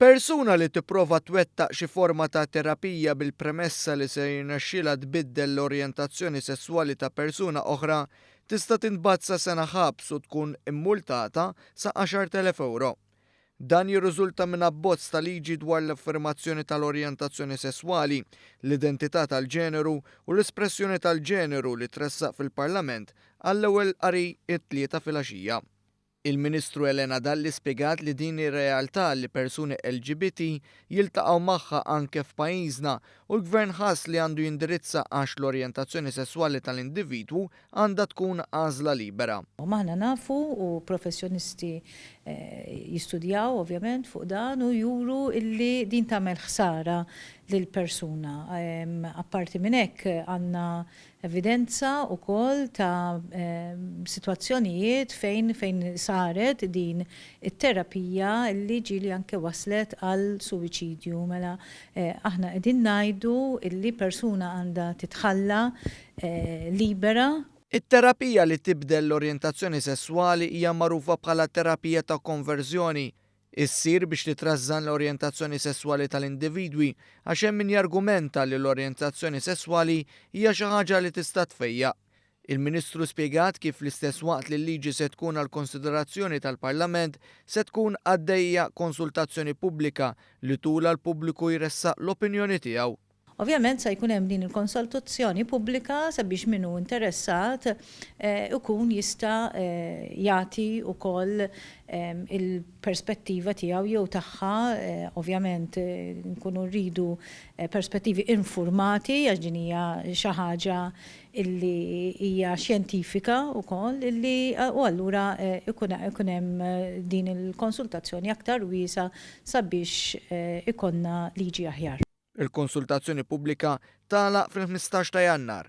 Persuna li tipprova twettaq xi forma ta' terapija bil-premessa li se jirnexxilha tbiddel l-orjentazzjoni sesswali ta' persuna oħra tista' tintbagħat sa sena ħabs u tkun immultata sa 10,000 ewro. Dan jirriżulta minn abbozz ta' liġi dwar l-affermazzjoni tal-orjentazzjoni sesswali, l-identità tal-ġeneru u l-espressjoni tal-ġeneru li tressaq fil-Parlament għall-ewwel qari t-Tlieta filgħaxija. Il-Ministru Elena Dalli spjegat li din hi realtà li persuni LGBT jiltaqgħu magħha anke f'pajjiżna u l-Gvern ħass li għandu jindirizza għax l-orjentazzjoni sesswali tal-individwu għandha tkun għażla libera. Aħna nafu u professjonisti jistudjaw ovvjament fuq dan u juru illi din tagħmel ħsara lill-persuna. Apparti minn hekk għandna Evidenza wkoll ta' sitwazzjonijiet fejn fejn saret din it-terapija li ġieli anke waslet għal suwiċidju. Mela aħna qegħdin ngħidu li persuna għandha titħalla libera. It-terapija li tibdel l-orjentazzjoni sesswali hija magħrufa bħala terapija ta' konverżjoni. Issir biex titrażżan l-orjentazzjoni sesswali tal-individwi għax hemm min jargumenta li l-orjentazzjoni sesswali hija xi ħaġa li tista' tfejjaq. Il-Ministru spjegat kif fl-istess waqt li l-liġi se tkun għall-konsiderazzjoni tal-Parlament se tkun għaddejja konsultazzjoni pubblika li tulha l-pubbliku jressaq l-opinjoni tiegħu. Ovvjament sa jkun hemm din il-konsultazzjoni pubblika sabiex min hu interessat ikun jista' jagħti wkoll il-perspettiva tiegħu jew tagħha. Ovvjament nkunu rridu perspettivi infurmati għax din hija xi ħaġa illi hija xjentifika wkoll illi u allura ikun hemm din il-konsultazzjoni aktar wiesgħa sabiex ikollna liġi aħjar. Il-konsultazzjoni pubblika tagħlaq fil-15 ta' Jannar.